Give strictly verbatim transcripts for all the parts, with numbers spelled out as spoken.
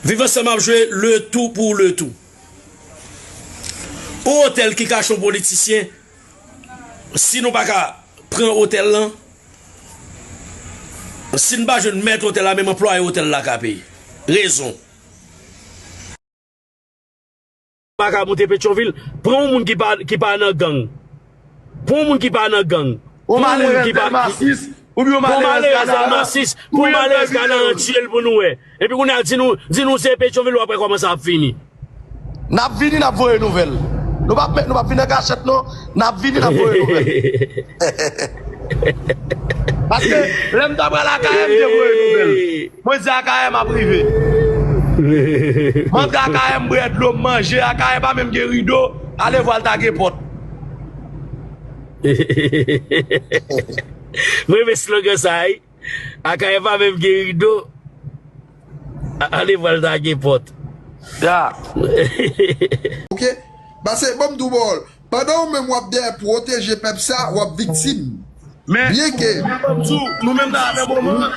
Viv Ansanm ap jwe le tou pou le tou. Yon otèl ki kache yon politisyen, si nou pa ka pran otèl lan, si n pa jwenn mèt otèl la, menm anplwaye otèl la ka peye. Rezon. Pa ka moute Petyonvil, pran yon moun ki pa, ki pa nan gang. Pran yon moun ki pa nan gang. Yon malerèz Dèlma sis, oubyen yon malerèz Kanaran, pou yon malerèz Kanaran tiye l pou nou wè. Epi kounye a di nou, di nou se Petyonvil, w ap wè kòman sa ap fini. N ap vini, n ap voye nouvèl. Nou p ap, nou p ap vin an kachèt, non. N ap vini, n ap voye nouvèl. Paske lè m ta pral Akayè, m te voye nouvèl. Mwen di Akayè m ap rive. M antre Akayè, m bwè dlo, m manje. Akayè pa menm gen rido. Ale vwa l ta gen pòt. Mwen renmen slogan sa a, wi. Akayè pa menm gen rido. A- Ale vwa l ta gen pòt. Ya. Ok. Pase, ban m di w pawòl. Pandan ou menm w ap dèyè pwoteje pèp sa, w ap viktim. Men, byenke nou menm nan moman,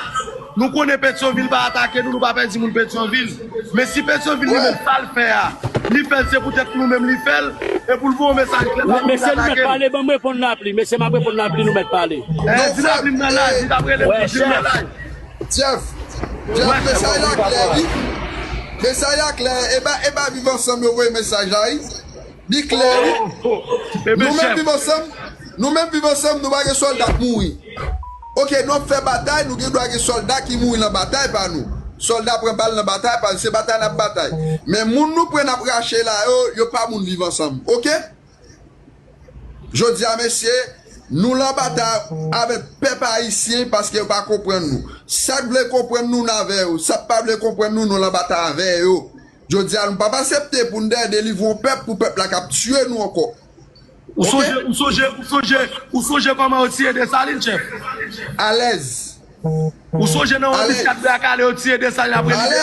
nou konnen Petyonvil pa atake nou, nou pa pèdi moun Petyonvil. Men si Petyonvil li menm sa l fè a, li fè l se poutèt nou menm li fè l, e pou l voye yon mesaj klè, pa pou l atake nou. Mesye, nou mèt pale, ban m reponn Lapli. Mesye, m ap reponn Lapli, nou mèt pale. Eh, di Lapli m nan live, li t ap rele m pou di m nan live. Jeff, Jeff, mesaj la klè, wi. Mesaj la klè. E pa, e pa Viv Ansanm yo voye mesaj la, wi. Li klè, wi. Nou menm Viv Ansanm, nou menm Viv Ansanm, nou pa gen sòlda k mouri. Ok, nou ap fè batay, nou gen dwa gen sòlda ki mouri nan batay pa nou. Sòlda pran bal nan batay pa nou, se batay n ap batay. Men moun nou pran n ap rache la yo, yo pa moun Viv Ansanm. Ok? Jodi a, mesye, nou lan batay avèk pèp ayisyen paske yo pa konprann nou. Sa k vle konprann nou, n avè yo. Sa k pa vle konprann nou, nou lan batay avè yo. Jodi a, nou p ap aksepte pou n dèyè delivre yon pèp pou pèp la k ap tiye nou ankò. Ou sonje, ou sonje, ou sonje, ou sonje kòman yo tiye Desalin, chèf? Alèz. Ou sonje nan yon anbiskat Bwa Kale yo tiye Desalin apre li